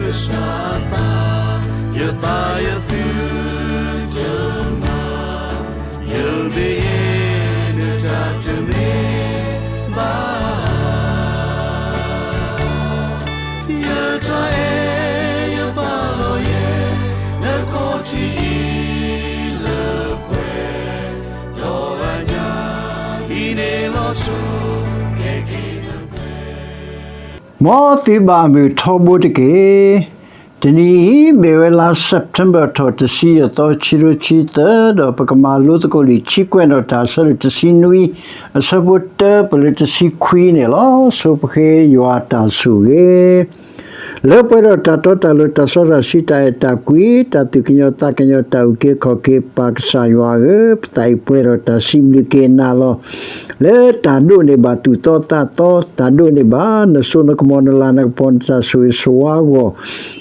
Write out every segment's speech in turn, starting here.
ကစၢ်အသး, ယသးယသုတမၤ, ယမ့ၢ်ယဲ နတၢ်တမ့ၢ်ဘၣ် ယတၢ်အဲၣ်ယပာ်လီၤယဲ နခီၣ်ထံးအံၤလၢပှဲၤ, ဒီးအညၣ်အံၤန့ၣ်လီၤဆီ ကဲက့ၤနပှဲၤ မ်သုဘၣ်မုာ်ထီဘိတက့ၢ်. တနံၤအံၤ မ့ၢ်ဝဲလါ September ထီၣ်တဆံယဲၢ်သီ ခံကထိခံဆံသၢ ဒီးပကမၤလိသကိးလံာ် ခံကွဲးနီၣ်တၢ် အဆၢဒိၣ်တဆံနွံ အဆၢဖိတၢပၢၢ်လၢတဆံခွံန့ၣ်လီၤ. ဆိပဃ့ယွၤတၢ်ဆိၣ်ဂ့ၤ လၢပှဲၤဒီးတၢ်တီတၢ်လိၤ တၢ်စီတၢ်ဆှံ တၢ်အဲၣ်တၢ်ကွံ တၢ်သူၣ်ကညီၤသးကညီၤ တၢ်အုၣ်က့ၤခီၣ်က့ၤ ပၢ်ကစၢ်ယွၤဧၢ, ပသးအံၤပှဲၤဒီးတၢ်စံးဘျုးက့ၤနၤလီၤ. လၢတၢ်ဒိးန့ၢ်ဘၣ်သူၣ်သီသးသီ တၢ်ဒိးန့ၢ်ဘၣ် နစိနကမီၤ နလၤနကပီၤ နတၢ်ဆိၣ်ဂ့ၤဆိၣ်ဝါအဂီၢ်,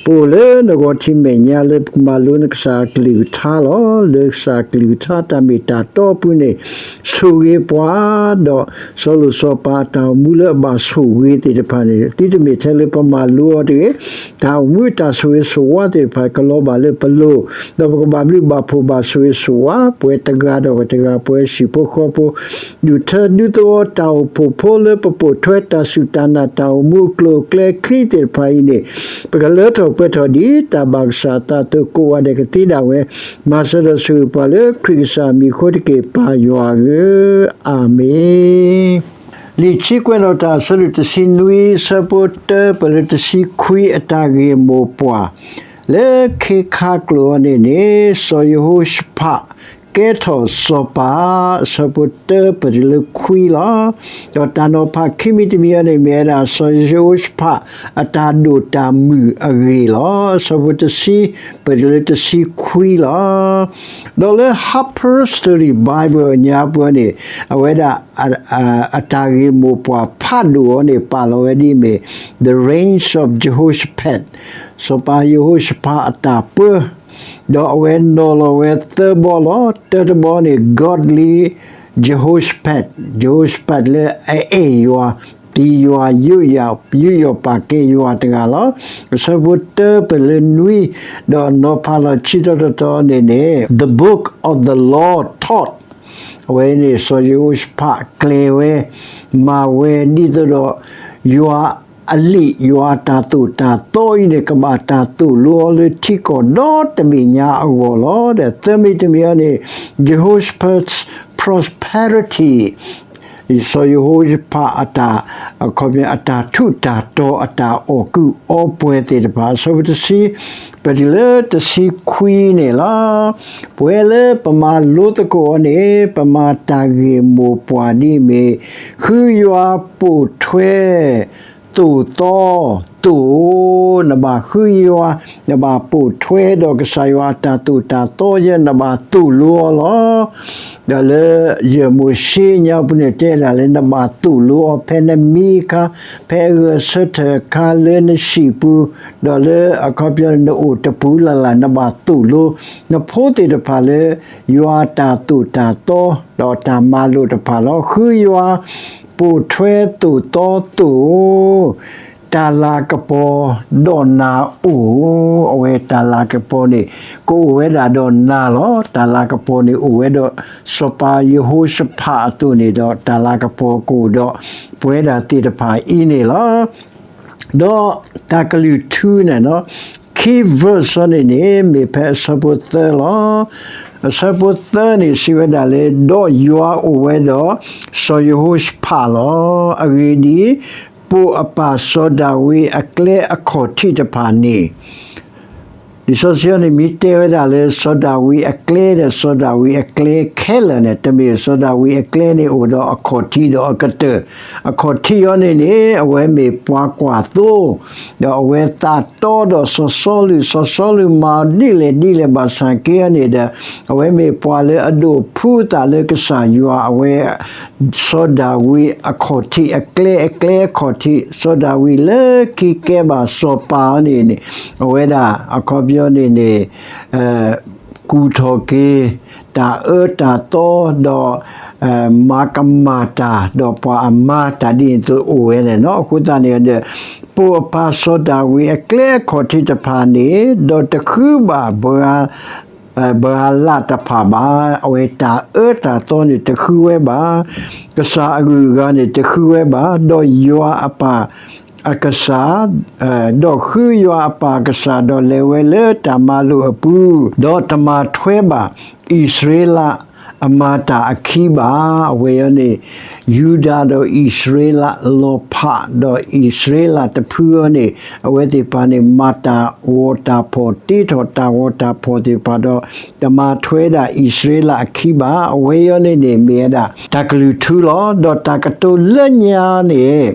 ပအိၣ်လၢနဂီၤထံးမဲာ်ညါ လၢပကမၤလိနကစၢ်အကလုၢ်ကထါလီၤ. လၢကစၢ်အကလုၢ်ကထါ တၢ်မ့ၢ်တၢ်တီအပူၤန့ၣ် ဆိၣ်ဂ့ၤပှၤ ဒီးစီၤလိၤစီၤပၤအတၢ်အိၣ်မူလၢအဘၣ်ဆိၣ်ဂ့ၤသ့ၣ်တဖၣ်န့ၣ် သုတမ့ၢ်ထဲလၢပမၤလိအီၤတဂ့ၤ, တၢ်အိၣ်မူတၢ်ဆိၣ်ဂ့ၤဆိၣ်ဝါသ့ၣ်တဖၣ် ကလီၤဘၣ်လၢပလိၤ, ဒီးပကဘၣ်ဘျုးဘၣ်ဖှိၣ်ဘၣ်ဆိၣ်ဂ့ၤဆိၣ်ဝါ ပှၤတဂၤဒီးပှၤတဂၤ ပှၤဟံၣ်ဖိဃီဖိ ဒူၣ်ထၢဒူသဝီ တၢ်အိၣ်ဖှိၣ်ဖိလၢပပိာ်ထွဲ တၢ်စူၢ်တၢ်နာ် တၢ်အိၣ်မူအကျိၤအကျဲချံသ့ၣ်တဖၣ်အံၤန့ၣ် ပကလၢထီၣ်ပှဲၤထီၣ်ဒ်တၢ်ဘၣ်ကစၢ်အသးအသိး ကိးဂၤဒဲးကသ့ဒၣ်ဝဲ, မၤစၢၤဒီးဆိၣ်ဂ့ၤပှၤလၢခရံာ်ကစၢ်အမံၤအဃိတက့ၢ် ပၢ်ယွၤဧၢ, အၤမ့ၣ်. လံာ်ခံကွဲးနီၣ်တၢ် အဆၢဒိၣ်တဆံနွံ အဆၢဖိတၢပၢၢ်လၢတဆံခွံ အတၢ်ဂ့ၢ်မိၢ်ပှၢ် လၢခ့ခါကျိာ်အံၤန့ၣ်န့ၣ် စီၤယဟိၤၡဖး ကဲထီၣ်စီၤပၤ အဆၢဖိတၢပၢၢ်တုၤလၢခွံလီၤ. ဒီးတၢ်နီၤဖးခံမံၤတမံၤအံၤန့ၣ် မ့ၢ်ဝဲဒၣ် စီၤယဟိၤၡဖး အတၢ်ဒိၣ်တၢ်မုၢ်အဂ့ၢ်လီၤ. အဆၢဖိတဆံ ပၢၢ်တုၤလၢတဆံခွံလီၤ. ဒီးလၢ Harper's Study Bible အညါပူၤန့ၣ် အဝဲဒၣ် အတၢ်ဂ့ၢ်မိၢ်ပှၢ်ဖးဒိၣ်အံၤန့ၣ် ပာ်လီၤဝဲဒ်အမ့ၢ် The Reign of Jehoshaphat, စီၤပၤယဟိၤၡဖးအတၢ်ပၢ, ဒီးအဝဲနီၤလီၤဝဲသၢဘီလီၤ. တၢတဘီန့ၣ် godly Jehoshaphat, Jehoshaphat လၢအအဲၣ်ယွၤ, ပျံၤယွၤ, ယူးယီၣ်ပာ်ကဲယွၤတဂၤလီၤ. အဆၢဖိတၢပၢၢ်လၢနွံ, ဒီးနီၤဖးလီၤဆံးထီၣ်တတီၤန့ၣ်န့ၣ် The Book of the Law Taught, အဝဲန့ၣ် စီၤယဟိၤၡဖးကျဲၤဝဲ မၤဝဲဒ်သိးဒီး ယွၤအလံာ် ယွၤအတၢ်သိၣ်တၢ်သီအံၤန့ၣ် ကဘၣ်တၢ်သိၣ်လိအီၤလၢထံကီၢ်ဒီတဘ့ၣ်ညါအဂီၢ်လီၤ. ဒီးသၢမံၤတမံၤအံၤန့ၣ် Jehoshaphat's prosperity, စီၤယဟိၤၡဖးအတၢ် အခီပညီ အတၢ်ထူးတၢ်တီၤ အတၢ်အီၣ်ကုးအီပှဲၤသ့ၣ်တဖၣ် အဆၢဖိတဆံ ပၢၢ်တုၤလၢတဆံခွံန့ၣ်လီၤ. ပဝဲလၢပမၤလိသကိးအီၤန့ၣ် ပမၤတၢ်ဂ့ၢ်မိၢ်ပှၢ်ဒ်အမ့ၢ် ဃုယွၤပိာ်ထွဲ သိၣ်သီ သိၣ်ဧိၤ, နဘၣ်ဃုယွၤ, နဘၣ်ပိာ်ထွဲဒီးကစၢ်ယွၤအတၢ်သိၣ်တၢ်သီယဲ နဘၣ်သိၣ်လိအီၤလီၤ. ဒီးလၢယဲၢ်မိၤၡ့ညါပူၤန့ၣ် တဲဒၣ်လၢနဘၣ်သိၣ်လိအီၤ ဖဲနမံအခါ, ဖဲအဂဲၤဆၢထၢၣ်အခါ လၢနဟံၣ်ပူၤ, ဒီးလၢအခီပညီနအိၣ်တပူၤလၢ်လၢ် နဘၣ်သိၣ်လိ နဖိသ့ၣ်တဖၣ်လၢ ယွၤအတၢ်သိၣ်တၢ်သီ ဒီးတၢ်မၤလိာ်တဖၣ်လီၤ. ဃုယွၤ ပိာ်ထွဲသိၣ်သီသိၣ်ဧိၤ, တၢ်လၤကပီၤဒီးနၤအိၣ်, အဝဲတၢ်လၤကပီၤန့ၣ် ကအိၣ်ဝဲဒၣ်ဒီးနၤလီၤ. တၢ်လၤကပီၤန့ၣ်အိၣ်ဝဲဒီး စီၤပၤယဟိၤၡဖးအသိးန့ၣ်ဒီး တၢ်လၤကပီၤကအိၣ်ဒီး ပဝဲဒၣ်သ့ၣ်တဖၣ်အံၤန့ၣ်လီၤ. ဒီးတၢ်ကလုၢ်ထူန့ၣ်နီၤ, key verse အီၤန့ၣ်န့ၣ် မ့ၢ်ဖဲအဆၢဖိသၢလီၤ. အဆၢဖိသၢန့ၣ် စံးဝဲဒၣ်လၢ ဒီးယွၤအိၣ်ဝဲဒီး စီၤယဟိၤၡဖးလီၤ. အဂ့ၢ်ဒ်အံၤ, ပိာ်အပၢ်စီၤဒၤဝံးအကျဲအခီၣ်ထံးတဖၣ်န့ၣ် လံာ်စီဆှံအီၤန့ၣ် မ့ၢ်တဲဝဲဒၣ်လၢ စီၤဒၤဝံးအကျဲဒီး စီၤဒၤဝံးအကျဲခဲလၢာ်န့ၣ် တမ့ၢ် စီၤဒၤဝံးအကျဲန့ၣ်အိၣ်ဒီးအခီၣ်ထံးဒီးအကတၢၢ်, အခီၣ်ထံးအီၤန့ၣ်န့ၣ် အဝဲမ့ၢ်ပှၤကွၢ်သိ, ဒီးအဝဲသးတီဒီးစီၤစီလူး, စီၤစီလူးမၤအီၤဒ်လဲၣ်ဒ်လဲၣ်ဘၣ်ဆၣ်က့အီၤန့ၣ်ဒီး အဝဲမ့ၢ်ပှၤလၢအဒိးဖှူသးလၢကစၢ်ယွၤ အဝဲ စီၤဒၤဝံးအခီၣ်ထံး အကျဲ အကျဲအခီၣ်ထံး, စီၤဒၤဝံးလၢခံကဲဘၣ်စီၤပၤအီၤန့ၣ်န့ၣ် အဝဲဒၣ်အခီပညီန့ၣ်န့ၣ် ကူၣ်ထီၣ်က့ၤ တၢ်အၢတၢ်သီဒီး မၤကမၣ်တၢ် ဒီးပှၤအမါတၢ်ဒ်န့ၣ်အသိးအိၣ်ဝဲန့ၣ်နီၤ. အဃိသတးန့ၣ်ဒီး ပိာ်အပၢ်စီၤဒၤဝံးအကျဲအခီၣ်ထံးတဖၣ်န့ၣ်, ဒီးတဃုဘၣ် ပှၤလၢ်တဖၣ်ဘၣ်. အဝဲတၢ်အၢတၢ်သီန့ၣ် တဃုဝဲဘၣ်. ကစၢ်အဂုၤအဂၤန့ၣ် တဃုဝဲဘၣ်. ဒီးယွၤအပၢ်အကစၢ်, ဒီးဃုယွၤအပၢ်အကစၢ်, ဒီးလဲၤဝဲလၢတၢ်မၤလိာ်အပူၤ, ဒီးတမၤထွဲဘၣ် အံၣ်စရ့လးအမၤတၢ်အခံဘၣ်. အဝဲအံၤန့ၣ် ယူဒၤဒီးအံၣ်စရ့လးလီၤဖး, ဒီးအံၣ်စရ့လးတဖုအံၤန့ၣ် အဝဲသ့ၣ်တဖၣ်န့ၣ် မၤတၢ်ဂီၤတၢ်ဖီၣ်, တ့ထီၣ်တၢ်ဂီၤတၢ်ဖီၣ်သ့ၣ်တဖၣ်ဒီး တမၤထွဲဒၣ်အံၣ်စရ့လးအခံဘၣ်. အဝဲအံၤန့ၣ်န့ၣ် မ့ၢ်ဝဲဒၣ်တၢ်ကလုၢ်ထူလီၤ. ဒီးတၢ်ကတိၤလၢညါန့ၣ်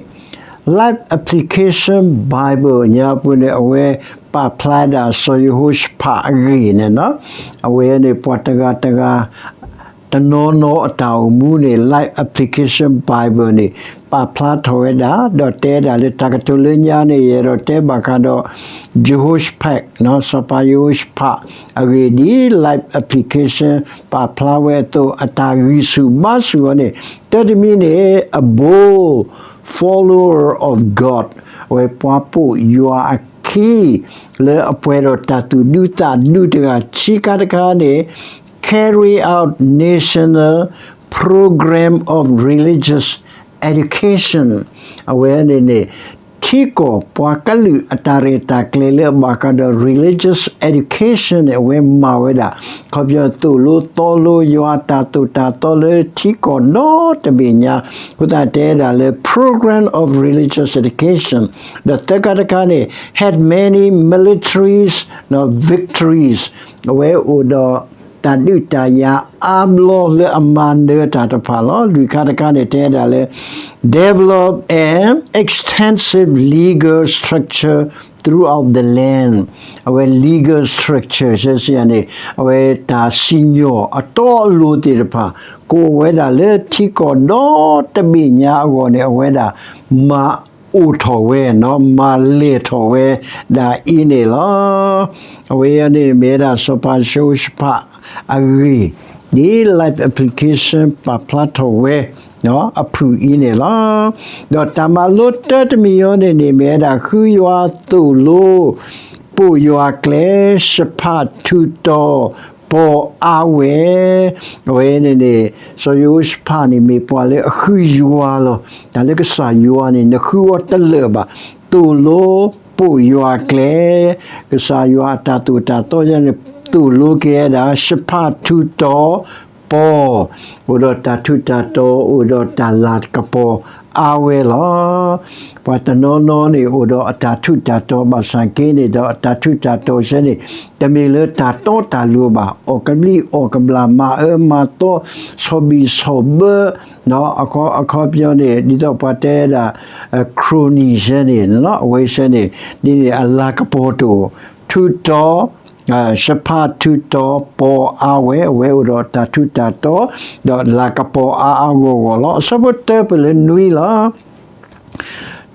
Life Application Bible ညါပူၤန့ၣ် အဝဲပာ်ဖျါဒၣ်စီၤယဟိၤၡဖးအဂ့ၢ်န့ၣ်လီၤ. အဝဲန့ၣ် ပှၤတဂၤတဂၤ တနီၤနီၤအတၢ်အိၣ်မူန့ၣ် Life Application Bible န့ၣ် ပာ်ဖျါထီၣ်ဝဲဒၣ်, ဒီးတဲဒၣ်လၢတၢ်ကတိၤလၢညါန့ၣ် ယအဲၣ်ဒိးတဲဘၣ်ဃးဒီး Jehoshaphat စီၤပၤယဟိၤၡဖးအဂ့ၢ် ဒ် Life Application ပာ်ဖျါဝဲအသိး အတၢ်ဂံၢ်ဆူၣ်ဘါဆူၣ်အီၤန့ၣ် တၢ်တမံၤန့ၣ် a bold follower of God အဝဲပှၤပိာ်ယွၤအခံ လၢအပှဲၤဒီးတၢ်သူၣ်ဒူသးဒူတဂၤ, ခံခါတခါန့ၣ် carry out national program of religious education အဝဲန့ၣ်န့ၣ် ထံကီၢ်ပှၤကလုာ်အတၢ်ရဲၣ်တၢ်ကျဲၤလၢအဘၣ်ဃးဒီး religious education န့ၣ် အဝဲမၤဝဲဒၣ် ခီဖျိသိၣ်လိသီလိယွၤအတၢ်သိၣ်တၢ်သီလၢ ထံကီၢ်နီတဘ့ၣ်ညါ, အဃိသတးတဲဒၣ်လၢ program of religious education ဒီးသၢခါတခါန့ၣ် had many militaries, victories အဝဲအိၣ်ဒီးတၢ်ဒုးတၢ်ယၤအါဘျီလၢအမၤနၢၤတၢ်တဖၣ်လီၤ. လွံၢ်ခါတခါန့ၣ် တဲဒၣ်လၢ develop an extensive legal structure throughout the land အဝဲ legal structure စ့ၢ်စ့ၢ်န့ၣ် အဝဲတၢ်စံၣ်ညီၣ်အတီအလိၤသ့ၣ်တဖၣ် ကအိၣ်ဝဲဒၣ်လၢထံကီၢ်ဒီတဘ့ၣ်ညါအဂီၢ်န့ၣ် အဝဲဒၣ်မၤအိၣ်ထီၣ်ဝဲ, မၤလဲၢ်ထီၣ်ဝဲဒၣ်အံၤန့ၣ်လီၤ. အဝဲအံၤန့ၣ်မ့ၢ်ဝဲဒၣ်စီၤပၤယဟိၤၡဖးအဂ့ၢ် ဒ် Life Application ပာ်ဖျါထီၣ်ဝဲ အဖုၣ်အံၤန့ၣ်လီၤ. ဒီးတၢ်မၤလိတၢ်တမံၤအံၤန့ၣ်န့ၣ် မ့ၢ်ဝဲဒၣ်ဃုယွၤသိၣ်လိ ပိာ်ယွၤကျဲ, ရှဖးထူးတီၤပီၢ်အါဝဲ, အဝဲန့ၣ်န့ၣ် စီၤယဟိၤၡဖးန့ၣ် မ့ၢ်ပှၤလၢအဃုယွၤလီၤ. တၢ်လၢကစၢ်ယွၤန့ၣ် နဃုအီၤတလၢာ်ဘၣ်. သိၣ်လိပိာ်ယွၤကျဲ, ကစၢ်ယွၤအတၢ်သိၣ်တၢ်သီန့ၣ် သိၣ်လိက့ၤဝဲဒၣ် ရှဖးထူးတီၤပီၢ်, အိၣ်ဒီးတၢ်ထူးတၢ်တီၤ အိၣ်ဒီးတၢ်လၤကပီၤအါဝဲလီၤ. ပှၤတနီၤနီၤန့ၣ် အိၣ်ဒီးအတၢ်ထူးတၢ်တီၤ ဘၣ်ဆၣ်က့န့ၣ်ဒီး အတၢ်ထူးတၢ်တီၤစ့ၢ်န့ၣ် တမ့ၢ်လၢတၢ်တီတၢ်လိၤဘၣ်, အီၣ်ကဘျံးအီၣ်ကဘျၣ် မၤအၢမၤသီ ဆီၣ်ဘံၣ်ဆီၣ်ဘၢ အခီပညီန့ၣ် ဒ်သိးပှၤတဲဒၣ် crony စ့ၢ်န့ၣ် အဝဲစ့ၢ်န့ၣ် ဒ်န့ၣ်အလၤကပီၤတအိၣ်, ထူးတီၤ ရှဖးထူးတီၤပီၢ်အါဝဲ, အဝဲအိၣ်ဒီးတၢ်ထူးတၢ်တီၤ ဒီးလၤကပီၤအါအါဂီၢ်ဂီၢ်လီၤ. အဆၢဖိတၢပၢၢ်လၢနွံလီၤ.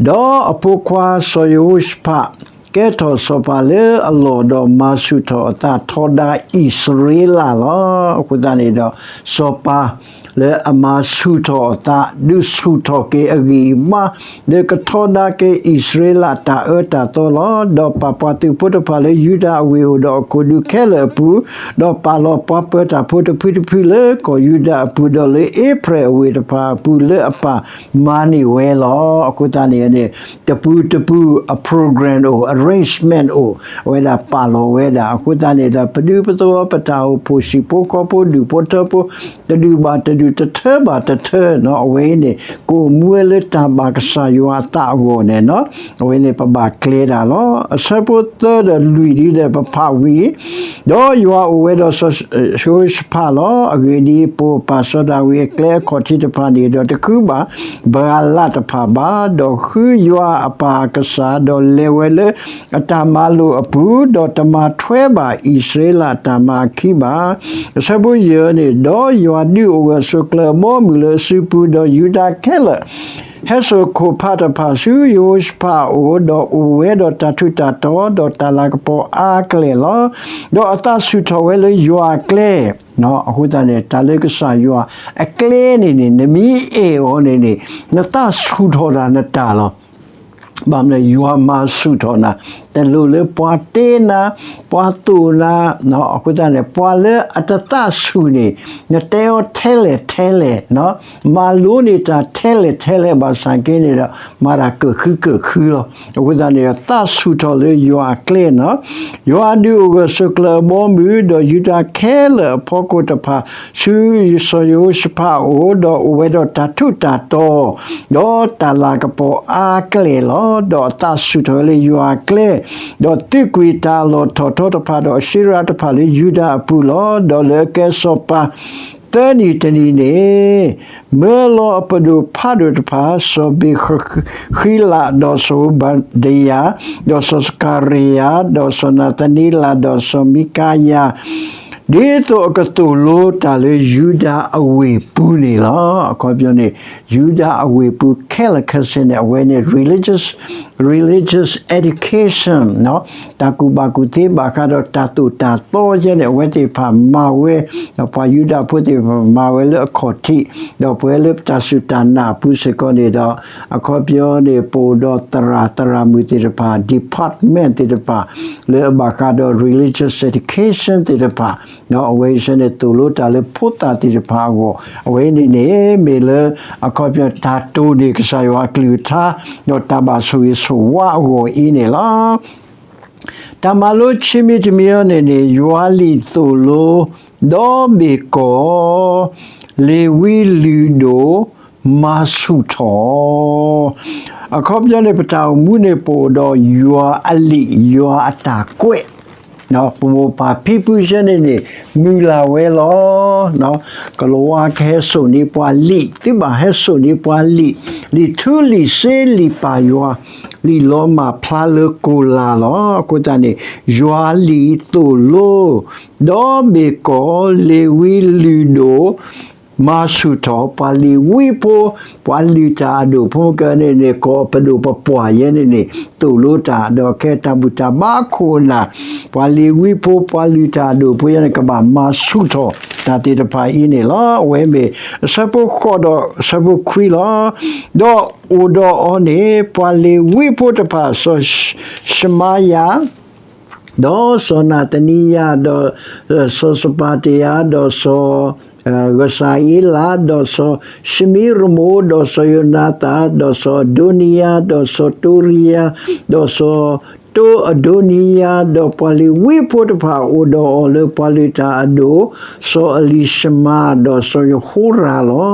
ဒီးအဖိခွါစီၤယဟိၤၡဖး ကဲထီၣ်စီၤပၤလၢအလီၢ် ဒီးမၤဆူၣ်ထီၣ်အသးထီဒါအံၣ်စရ့လးလီၤ. အဃိသတးန့ၣ်ဒီး စီၤပၤလၢအမၤဆူၣ်ထီၣ်အသး ဒုးဆူၣ်ထီၣ်က့ၤအဂံၢ်အဘါ လၢကထီဒါက့ၤအံၣ်စရ့လးတၢ်အၢတၢ်သီလီၤ. ဒီးပာ်ပှၤသုးဖိတဖၣ်လၢ ယူဒၤအဝ့ၢ်အိၣ်ဒီးအခိၣ်ဒူခဲလၢာ်အပူၤ, ဒီးပာ်လီၤပှၤပၢၤတၢ်ဖိတဖုတဖုလၢကီၢ်ယူဒၤအပူၤ ဒီးလၢအ့ဖြဲၣ်အဝ့ၢ်တဖၣ်အပူၤလၢအပၢ်မၤန့ၢ်ဝဲလီၤ. အဃိသတးန့ၣ်န့ၣ် တပူၤတပူၤအ program အိၣ် arrangement အိၣ် အဝဲဒၣ်ပာ်လီၤဝဲဒၣ်. အဃိသတးန့ၣ်ဒီး ပဒူပသဝီပတၢ်အိၣ်ဖှိၣ် ဟံၣ်ဖိဃီဖိ ဒူၣ်ဖိထၢဖိ တဒူၣ်ဘၣ်တဒူၣ် တထၢဘၣ်တထၢနီၤ အဝဲအံၤန့ၣ် ကအိၣ်မူဝဲလၢတၢ်ဘၣ်ကစၢ်ယွၤအသးအဂီၢ်န့ၣ်နီၤ အဝဲန့ၣ်ပဘၣ်ကျဲဒၣ်လီၤ. အဆၢဖိသၢဒီးလွံၢ်ဒ်ဒီးပဖးဝံၤ ဒီးယွၤအိၣ်ဝဲဒီးစီၤယဟိၤၡဖးလီၤ. အဂ့ၢ်ဒ်အံၤ, ပိာ်ပၢ်စီၤဒၤဝံးအကျဲအခီၣ်ထံးတဖၣ်န့ၣ်ဒီး တဃုဘၣ်ပှၤလၢ်တဖၣ်ဘၣ်, ဒီးဃုယွၤအပၢ်အကစၢ်, ဒီးလဲၤဝဲလၢအတၢ်မၤလိာ်အပူၤ, ဒီးတမၤထွဲဘၣ်အံၣ်စရ့လးအတၢ်မၤအခံဘၣ်. အဆၢဖိယဲၢ်န့ၣ်, ဒီးယွၤဒုးအိၣ်ဂၢၢ်ဆိးကျၢၤအဘီအမုၢ်လၢအစုပူၤ, ဒီးယူဒၤခဲလၢာ် ဟဲစိာ်ခိၣ်ဖးတဖၣ်ဆူယဟိၤၡဖးအအိၣ်, ဒီးအိၣ်ဝဲဒီးတၢ်ထူးတၢ်တီၤ, ဒီးတၢ်လၤကပီၤအါကလဲာ်လီၤ. ဒီးအသးဆူၣ်ထီၣ်ဝဲလၢယွၤအကျဲ, အဃိသတးန့ၣ် တၢ်လၢကစၢ်ယွၤအကျဲန့ၣ်န့ၣ် နမ့ၢ်အဲၣ်အီၤန့ၣ်န့ၣ် နသးဆူၣ်ထီၣ်ဒၣ်နတၢ်လီၤ. ဘၣ်မနုၤလဲၣ် ယွၤမၤဆူၣ်ထီၣ်နၤ, တလိၣ်လၢပှၤတ့နၤ, ပှၤသိၣ်နၤ, အဃိသတးန့ၣ် ပှၤလၢအတသးဆူၣ်န့ၣ် နတဲအီၤထဲလဲၣ်ထဲလဲၣ်, မၤလိန့ၢ်တၢ်ထဲလဲၣ်ထဲလဲၣ် ဘၣ်ဆၣ်က့န့ၣ်ဒီး မၤတၢ်ကၢၢ်ခုကၢၢ်ခုလီၤ. အဃိသတးန့ၣ်ဒီး သးဆူၣ်ထီၣ်လၢယွၤအကျဲနီၤ, ယွၤဒုးအိၣ်ဂၢၢ်ဆိးကျၢၤအဘီအမုၢ်, ဒီးယူဒၤခဲလၢာ်အဖီခိၣ်တဖၣ် ဆူစီၤယဟိၤၡဖးအအိၣ်, ဒီးအိၣ်ဝဲဒီးတၢ်ထူးတၢ်တီၤ, ဒီးတၢ်လၤကပီၤအါကလဲာ်လီၤ. ဒီးအသးဆူၣ်ထီၣ်ဝဲလၢယွၤအကျဲ, ဒီးသုးကွံာ်တၢ်အလီၢ်ထီၣ်ထီတဖၣ်, ဒီးအၤၡ့ရၤတဖၣ်လၢယူဒၤအပူၤလီၤ. ဒီးလၢအကဲစီၤပၤ သၢနံၣ်တနံၤန့ၣ်, မၢလီၤအပဒိၣ်ဖးဒိၣ်တဖၣ်, စီၤဘ့ၤဃံလး, ဒီးစီၤဧိၤဘၤဒယၤ, ဒီးစီၤစကၤရယၤ, ဒီးစီၤနၤသနံလး, ဒီးစီၤမံကၤယၤ, ဒ်သိးအကသိၣ်လိတၢ်လၢယူဒၤအဝ့ၢ်ပူၤန့ၣ်လီၤ. အခီပညီန့ၣ် ယူဒၤအဝ့ၢ်ပူၤခဲလၢာ်ခဲဆ့န့ၣ် အဝဲန့ၣ် religious, religious education တၢ်ကူၣ်ဘၣ်ကူၣ်သ့ဘၣ်ဃးဒီးတၢ်သိၣ်တၢ်သီယဲန့ၣ် အဝဲသ့ၣ်တဖၣ်မၤဝဲ, ဒီးပှၤယူဒၤဖိသ့ၣ်တဖၣ်မၤဝဲလၢအခီၣ်ထံး, ဒီးပဝဲလၢပတၢ်စူၢ်တၢ်နာ်အပူၤစ့ၢ်ကီးန့ၣ်ဒီး အခီပညီန့ၣ် ပအိၣ်ဒီးသရၣ်သရၣ်မုၣ်သ့ၣ်တဖၣ် department သ့ၣ်တဖၣ် လၢအဘၣ်ဃးဒီး religious education သ့ၣ်တဖၣ်, အဝဲအံၤစ့ၢ်န့ၣ် သိၣ်လိတၢ်လၢဖိသၣ်သ့ၣ်တဖၣ်အဂီၢ်, အဝဲအံၤန့ၣ်န့ၣ် မ့ၢ်လၢအခီပညီတၢ်တိၢ်န့ၢ်ကစၢ်ယွၤအကလုၢ်ကထါ, ဒီးတၢ်ဘၣ်ဆိၣ်ဂ့ၤဆိၣ်ဝါအဂီၢ်အံၤန့ၣ်လီၤ. တၢ်မၤလိခံမံၤတမံၤအံၤန့ၣ်န့ၣ် ယွၤလံာ်သိၣ်လိ ဒီဘ့ၣ်ကီၢ် လ့ၤဝံလုၢ်ဒိၣ် မၤဆူၣ်ထီၣ်, အခီပညီန့ၣ် ပတၢ်အိၣ်မူန့ၣ် ပအိၣ်ဒီးယွၤအလံာ် ယွၤအတၢ်ကွဲး, ပမိၢ်ပၢ်ဖံဖုစ့ၢ်န့ၣ်န့ၣ် မုၢ်လၢ်ဝဲလီၤ. ကလံးဝါကဟဲစိာ်န့ၢ်ပှၤလံာ်, သုဘၣ်ဟဲစိာ်န့ၢ်ပှၤလံာ်, လံာ်ထူလံာ်စ့လံာ်ပၢ်ယွၤ, လံာ်လီၤမၢ်ဖျါလၢကိၢ်လၢ်လီၤ. အဃိသတးန့ၣ် ယွၤလံာ်သိၣ်လိ ဒီဘ့ၣ်ကီၢ် လ့ၤဝံလုၢ်ဒိၣ် မၤဆူၣ်ထီၣ် ပှၤလ့ၤဝံဖိ, ပှၤလုၢ်တၢ်အဒိၣ်ဖိကန့ၣ်န့ၣ် ကီၢ်ပဒိၣ်ပပှၢ်ယဲန့ၣ်န့ၣ် သိၣ်လိတၢ် ဒီးခဲတၢ်ဘူၣ်တၢ်ဘါခိၣ်နၢ်, ပှၤလ့ၤဝံဖိ ပှၤလုၢ်တၢ်အဒိၣ်ဖိယဲန့ၣ် ကဘၣ်မၤဆူၣ်ထီၣ်တၢ်သ့ၣ်တဖၣ်အံၤန့ၣ်လီၤ. အဝဲမ့ၢ်အဆၢဖိဃိးဒီးအဆၢဖိခွံလီၤ. ဒီးအိၣ်ဒီးအီၤန့ၣ် ပှၤလ့ၤဝံဖိတဖၣ် စီၤၡမါယၤ ဒီးစီၤနၤသနံယၤ, ဒီးစီၤစပၤတယၤ, ဒီးစီၤ ဂစၤအ့လး, ဒီးစီၤၡမံရမိၣ်, ဒီးစီၤယိၤနၤသၣ်, ဒီးစီၤအဒိနံယၤ, ဒီးစီၤတိရံယၤ, ဒီးစီၤတိအဒိနံယၤ, ဒီးပှၤလ့ၤဝံဖိတဖၣ်အိၣ်ဒီးအီၤလၢပှၤလုၢ်တၢ်အဒိၣ်, စီၤအလံၤၡမၤ, ဒီးစီၤယဟိရၣ်လီ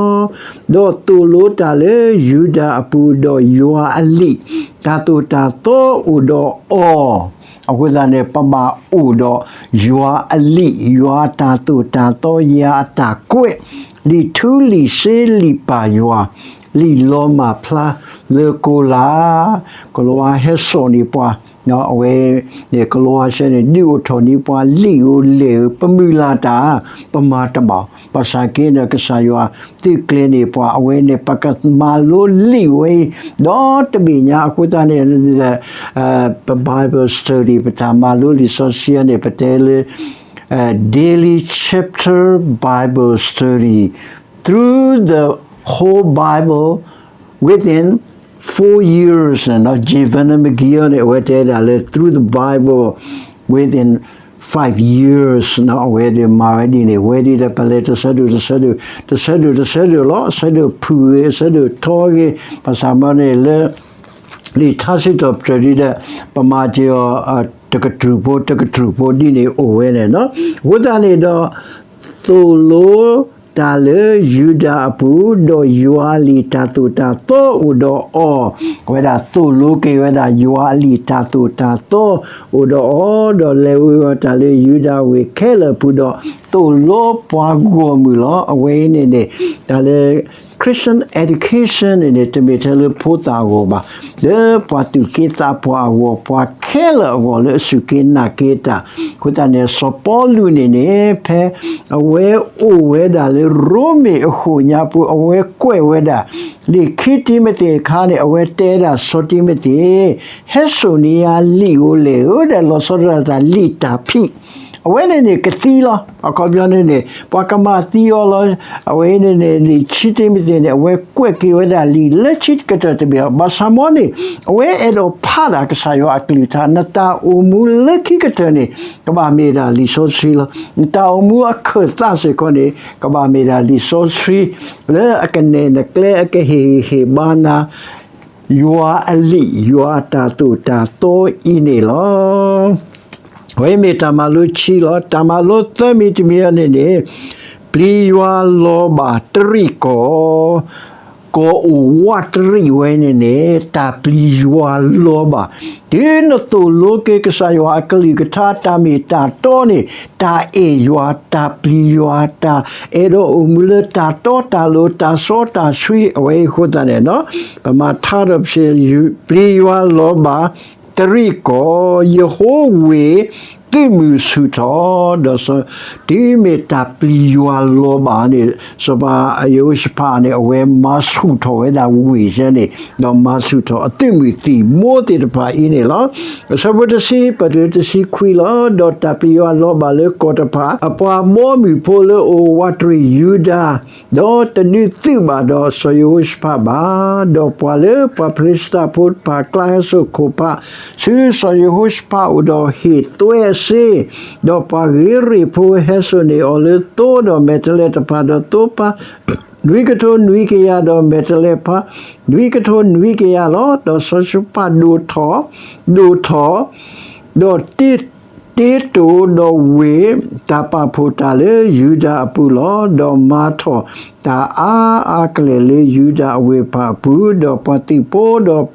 ၤ. ဒီးသိၣ်လိတၢ်လၢယူဒၤအပူၤ, ဒီးယွၤအလံာ် တၢ်သိၣ်တၢ်သီအိၣ်ဒီးအီၤ, အဃိသတးန့ၣ် ပဘၣ်အိၣ်ဒီးယွၤအလံာ်, ယွၤအတၢ်သိၣ်တၢ်သီ, ယွၤအတၢ်ကွဲး, လံာ်ထူလံာ်စ့လံာ်ပၢ်ယွၤ, လံာ်လီၤမၢ်ဖျါလၢကိၢ်လၢ်, ကလံးဝါဟဲစိာ်န့ၢ်ပှၤ, အဝဲန့ၣ် ကလံးဝါစ့ၢ်န့ၣ် ဒုးအိၣ်ထီၣ်န့ၢ်ပှၤလံာ်ဧိၤလဲၢ်ဧိၤ, ပမုၢ်လၢ်တၢ်, ပမၤတဘၣ်, ဘၣ်ဆၣ်က့န့ၣ် ကစၢ်ယွၤသုးကျဲၤန့ၢ်ပှၤ, အဝဲန့ၣ် ပကမၤလိလံာ်ဝဲအံၤ ဒီတဘ့ၣ်ညါ, အဃိသတးန့ၣ် ပ Bible study ပတၢ်မၤလိလံာ်စီဆှံန့ၣ် ပတဲလၢ daily chapter Bible study through the whole Bible within four years န့ၣ်, J Vernon McGee န့ၣ် အဝဲတဲဒၣ်လၢ through the Bible within five years န့ၣ်, အဝဲဒၣ်မၤဝဲဒ်န့ၣ်, ဝဲဒၣ်ဒီး ပလဲၤတဆၢဒိၣ်တဆၢဒိၣ်, တဆၢဒိၣ်တဆၢဒိၣ်လီၤ, အဆၢဒိၣ်ဖုၣ်ဂ့ၤ, အဆၢဒိၣ်ထီဂ့ၤ, ဘၣ်ဆၣ်မ့ၢ်န့ၣ်လၢ လံာ်ထါစံးထီၣ်ပတြၢၤဒ်ဒီး ပမၤတ့ၢ်အီၤ တကတြူၢ်ဖိ တကတြူၢ်ဖိဒ်န့ၣ်အိၣ်ဝဲန့ၣ်လီၤ. အဃိသတးန့ၣ်ဒီး သိၣ်လိတၢ်လၢယူဒၤအပူၤ, ဒီးယွၤအလံာ်တၢ်သိၣ်တၢ်သီအိၣ်ဒီးအီၤ, အဝဲဒၣ်သိၣ်လိက့ၤဝဲဒၣ်ယွၤအလံာ်တၢ်သိၣ်တၢ်သီအိၣ်ဒီးအီၤ, ဒီးလဲၤဝံၤဝဲတၢ်လၢယူဒၤဝ့ၢ်ခဲလၢာ်အပူၤဒီး သိၣ်လိပှၤဂီၢ်မုၢ်လီၤ. အဝဲအံၤန့ၣ်န့ၣ် တၢ်လၢ Christian education န့ၣ်န့ၣ် တမ့ၢ်ထဲလၢဖိသၣ်အဂီၢ်ဘၣ်, လၢပှၤသူၣ်က့သးပှၢ်အဂီၢ်, ပှၤခဲလၢာ်အဂီၢ်လၢအစူၢ်က့ၤနာ်က့ၤတၢ်, အဃိသတးန့ၣ် စီၤပီလူးန့ၣ်န့ၣ် ဖဲအဝဲအိၣ်ဝဲဒၣ်လၢရိမ့ၤအဃိာ်ညါပူၤ အဝဲကွဲးဝဲဒၣ် လံာ်ခံတံၤမသ့းအခါန့ၣ် အဝဲတဲဒၣ်စီၤတံၤမသ့း, ဟဲစိာ်န့ၢ်ယၤလံာ်ဧိၤလဲၢ်ဧိၤဒီး လီၤဆီဒၣ်တၢ်လံာ်တၢ်ဖံး, အဝဲန့ၣ်န့ၣ်ကသံလီၤ. အခီပညီန့ၣ်န့ၣ် ပှၤကမၤသံအီၤလီၤ. အဝဲအံၤန့ၣ်န့ၣ် လံာ်ဆံတံၤမသ့းန့ၣ် အဝဲကွဲးက့ၤဝဲဒၣ်လံာ်လၢခံကတၢၢ်တဘ့ၣ်လီၤ. ဘၣ်ဆၣ်မ်န့ၣ် အဝဲအဲၣ်ဒိးဖးဒၣ်ကစၢ်ယွၤအကလုၢ်ကထါ, နတၢ်အိၣ်မူလၢခံကတၢၢ်န့ၣ် ကဘၣ်မ့ၢ်ဒၣ်လံာ်စီဆှံလီၤ. နတၢ်အိၣ်မူအခၢၣ်သးစ့ၢ်ကီးန့ၣ် ကဘၣ်မ့ၢ်ဒၣ်လံာ်စီဆှံ လၢအကနဲၣ်နကျဲ အကဟ့ၣ်ဂံၢ်ဟ့ၣ်ဘါနၤ ယွၤအလံာ် ယွၤအတၢ်သိၣ်တၢ်သီအံၤန့ၣ်လီၤ. အဝဲမ့ၢ်တၢ်မၤလိခံလီၤ. တၢ်မၤလိသၢမံၤတမံၤအံၤန့ၣ်န့ၣ် ပျံၤယွၤလီၤဘၣ်တရံးကီၢ်, ကီၢ်အိၣ်ဝးတရံးဝဲန့ၣ်န့ၣ် တၢ်ပျံၤယွၤလီၤဘၣ်. တုၤနသိၣ်လိက့ၤကစၢ်ယွၤအကလုၢ်ကထါ တၢ်မ့ၢ်တၢ်တီန့ၣ် တၢ်အဲၣ်ယွၤ တၢ်ပျံၤယွၤ တၢ်အဲၣ်ဒိးအိၣ်မူလၢတၢ်တီတၢ်လိၤ တၢ်စီတၢ်ဆှံ အဝဲအံၤအဃိသတးန့ၣ် ပမၤထါဒီးပစံး ပျံၤယွၤလီၤဘၣ် တရံးကီၢ် ယဟိဝ့ၣ် သုးမုၢ်ဆူၣ်ထီၣ်, ဒီး တုၤမ့ၢ်တၢ်ပျံၤယွၤလီၤဘၣ်န့ၣ် စီၤပၤယဟိၤၡဖးန့ၣ် အဝဲမၤဆူၣ်ထီၣ်ဝဲဒၣ်ဝ့ၢ်ဆၢန့ၣ် ဒီးမၤဆူၣ်ထီၣ်အသုးမုၢ်သံၣ်ဘိသ့ၣ်တဖၣ်အံၤန့ၣ်လီၤ. အဆၢဖိတဆံ ပတုၤတဆံခွံလီၤ. ဒီးတၢ်ပျံၤယွၤလီၤဘၣ်လၢကီၢ်တဖၣ် အပှၤဘီမုၢ်ဖိလၢအိၣ်ဝးတရံးယူဒၤ ဒီးတဒုးသုးဘၣ်ဒီးစီၤယဟိၤၡဖးဘၣ်. ဒီးပှၤလၢပှၤဖလ့ၡသးဖိတဖၣ် ကျါဟဲစိာ်ခိၣ်ဖးဆူစီၤယဟိၤၡဖးအအိၣ်ဒီးဟ့ၣ်သွဲအစ့, ဒီးပှၤဂ့ၤရ့ၣ်ဖိဟဲစိာ်န့ၢ်အီၤလၢသိဒီးမဲာ်တဲးလဲးတဖၣ်, ဒီးသိဖါနွံကထိနွံကယၤ, ဒီးမဲာ်တဲးလဲးဖါနွံကထိနွံကယၤလီၤ. ဒီးစီၤယဟိၤၡဖးဒိၣ်ထီၣ်, ဒိၣ်ထီၣ်, ဒီးတ့ တ့တိာ်ဒီးဝ့ၢ်တၢ်ပာ်ဖှိၣ်တၢ်လၢယူဒၤအပူၤလီၤ. ဒီးမၤထီၣ်တၢ်အါအါကလဲာ်လၢယူဒၤအဝ့ၢ်ဖးအပူၤ, ဒီးပှၤသုးဖိဒီး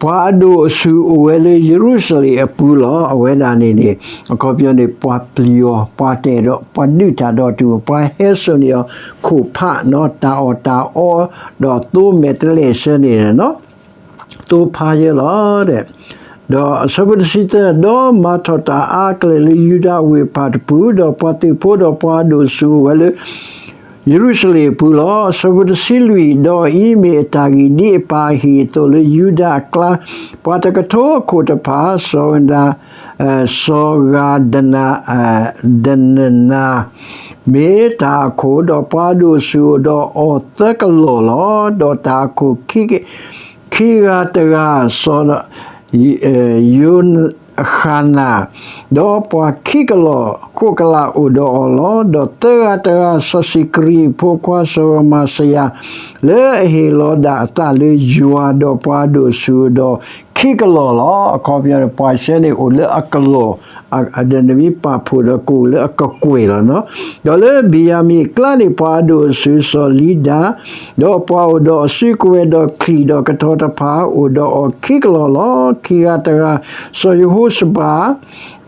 ပှၤအဒိၣ်အဆူၣ်အိၣ်ဝဲလၢယရူၤၡလ့ၣ်အပူၤလီၤ. အဝဲဒၣ်န့ၣ်န့ၣ် အခီပညီန့ၣ် ပှၤပျံၤအီၤ, ပှၤတအဲၣ်ဒိး, ပှၤဒုးတၢ်ဒီးတအိၣ်, ပှၤဟဲစိာ်န့ၢ်အီၤခိၣ်ဖးနီၤ, တၢ်အီၣ်တၢ်အီ, ဒီးသိမဲာ်တဲးလဲးဆၢန့ၣ် သိဖါယဲလီၤ. ဒီးအဆၢဖိတဆံသၢ, ဒီးမၤထီၣ်တၢ်အါကလဲာ်လၢယူဒၤအဝ့ၢ်ဖးတပူၤ, ဒီးပှၤသုးဖိဒီးပှၤအဒိၣ်အဆူၣ်အိၣ်ဝဲလၢ ယရူၤၡလ့ၣ်အပူၤလီၤ. အဆၢဖိတဆံလွံၢ်, ဒီးအံၤမ့ၢ်အတၢ်ဂံၢ်ဒ်အပၢ်အဟံၣ်အသိးလၢယူဒၤအကျါ, ပှၤတကထိအခိၣ်တဖၣ်, စီၤဂၤဒနၤ, စီၤဂၤဒနၤ, ဒနနၤ မ့ၢ်တၢ်အခိၣ်, ဒီးပှၤအဒိၣ်အဆူၣ်အိၣ်ဒီးအီၤသၢကလီၢ်လီၤ. ဒီးတၢ်အခိၣ် ခံဂၤတဂၤ, စီၤယိၤဃနၤ, ဒီးပှၤခံကလီၢ်ခိးကလးအိၣ်ဒီးအီၤလီၤ. ဒီးသၢဂၤတဂၤ, စီၤစံၤကရံဖိခွါ စီၤယမၤစယၤ, လၢအဟ့ၣ်လီၤဒၣ်အသးလၢယွၤ, ဒီးပှၤအဒိၣ်အဆူၣ်အိၣ်ဒီးခံကလီၢ်လီၤ. အခီပညီန့ၣ် ပှၤဆၢန့ၣ်အိၣ်လၢအကလီၢ်, ဒီးနမ့ၢ်ပာ်ဖှိၣ်ဒီးကအိၣ်လၢအကကွဲၢ်လီၤ. ဒီးလၢဘ့ၣ်ယၤမံၣ်အကျါန့ၣ် ပှၤအဒိၣ်အဆူၣ်စီၤလံဒၤ, ဒီးပှၤအိၣ်ဒီးအစုကဝဲၤဒီးချံၣ်ဒီးကထီတဖၣ် အိၣ်ဒီးအီၤခံကလီၢ်လီၤ. ခံဂၤတဂၤ, စီၤယဟိၤၡဘၤ,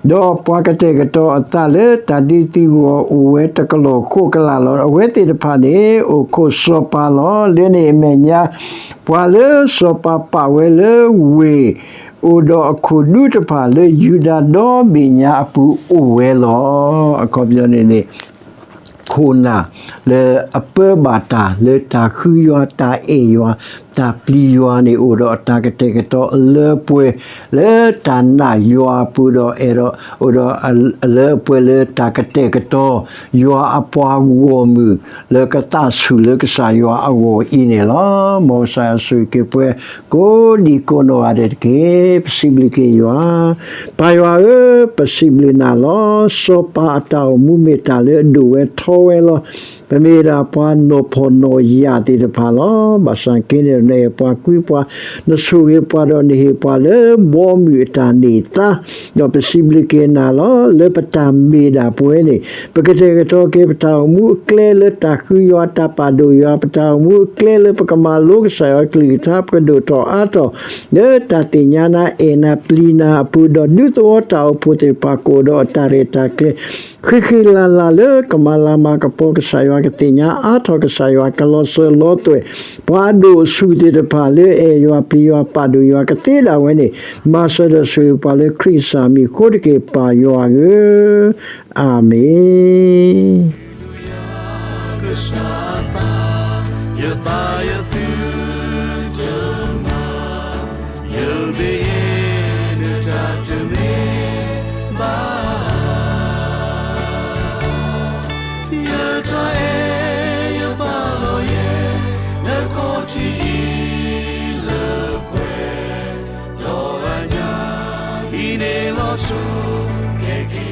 ဒီးပှၤကတဲာ်ကတီၤအသးလၢတၢ်ဒုးသံဂီၤအိၣ်ဝဲတကလီၢ်ခိးကလးလီၤ. အဝဲသ့ၣ်တဖၣ်န့ၣ် အိၣ်ခိးစီၤပၤလီၤ. လၢန့ၣ်အမဲာ်ညါ ပှၤလၢစီၤပၤပာ်ဝဲလၢဝ့ၢ် အိၣ်ဒီးအခိၣ်ဒူတဖၣ်လၢယူဒၤဒီဘ့ၣ်ညါအပူၤ အိၣ်ဝဲလီၤ. အခီပညီန့ၣ်န့ၣ် ခိၣ်နၢ်လၢအပၢဘၣ်တၢ်လၢတၢ်ဃုယွၤ, တၢ်အဲၣ်ယွၤ, တၢ်ပျံၤယွၤန့ၣ် အိၣ်ဒီးအတၢ်ကတဲာ်ကတီၤအလၢအပှဲၤ လၢတၢ်နာ်ယွၤအပူၤဒီး အဲၣ်ဒိးအိၣ်ဒီးအလၢအပှဲၤလၢတၢ်ကတဲာ်ကတီၤ ယွၤအပှၤဂီၢ်မုၢ် လၢကသးဆူၣ်လၢကစၢ်ယွၤအဂီၢ်အံၤန့ၣ်လီၤ. မ်ကစၢ်ယွၤဆိၣ်ဂ့ၤက့ၤပှၤကိးဒံကိးနီၢ်ဂၤဒဲးတက့ၢ်. ပစံးဘျုးက့ၤယွၤ, ပၢ်ယွၤဧၢ, ပစံးဘျုးနၤလီၤ. စီၤပၤအတၢ်အိၣ်မူမ့ၢ်တၢ်လၢအဒိၣ်ဝဲထီဝဲလီၤ. ပမ့ၢ်ဒၣ်ပှၤနီၢ်ဖှီၣ်နီၢ်ယာ်သ့ၣ်တဖၣ်လီၤ. ဘၣ်ဆၣ်က့န့ၣ် နအဲၣ်ပှၤကွံပှၤ, နဆိၣ်ဂ့ၤပှၤဒီးနဟ့ၣ်ပှၤလၢဘီမုၢ်အတၢ်န့ၢ်သါ, ဒီးပစံးဘျုးက့ၤနၤလီၤ. လၢပတၢ်မ့ၢ်ဒၣ်ပဝဲန့ၣ် ပကတဲာ်ကတီၤက့ၤပတၢ်အိၣ်မူအကျဲလၢတၢ်ဃုယွၤ, တၢ်ပာ်ဒိၣ်ယွၤ, ပတၢ်အိၣ်မူအကျဲလၢပကမၤလိကစၢ်ယွၤကလုၢ်ကထါ, ပကဒိၣ်ထီၣ်အါထီၣ် လၢတၢ်သ့ၣ်ညါနၤ, အဲၣ်နၤ, ပျံၤနၤအပူၤ, ဒီးဒူသဝီတၢ်အိၣ်ဖှိၣ်သ့ၣ်တဖၣ် ကအိၣ်ဒီးအတၢ်ရဲၣ်တၢ်ကျဲၤ ဃံးဃံးလၤလၤလၢကမၤလၤမၤကပီၤကစၢ်ယွၤ, ကသ့ၣ်ညါအါထီၣ်ကစၢ်ယွၤ, ကလီၤစၢၤလီၤသွဲၣ် ပှၤအဒိၣ်အဆူၣ်သ့ၣ်တဖၣ်လၢအဲၣ်ယွၤ, ပျံၤယွၤ, ပာ်ဒိၣ်ယွၤကသ့ဒၣ်ဝဲန့ၣ်, မၤစၢၤဒီးဆိၣ်ဂ့ၤပှၤလၢခရံာ်ကစၢ်မံၤအဃိတက့ၢ်, ပၢ်ယွၤဧၢ, အၤမ့ၣ်. က့ၤလီၤဆူ, က့ၤက့ၤ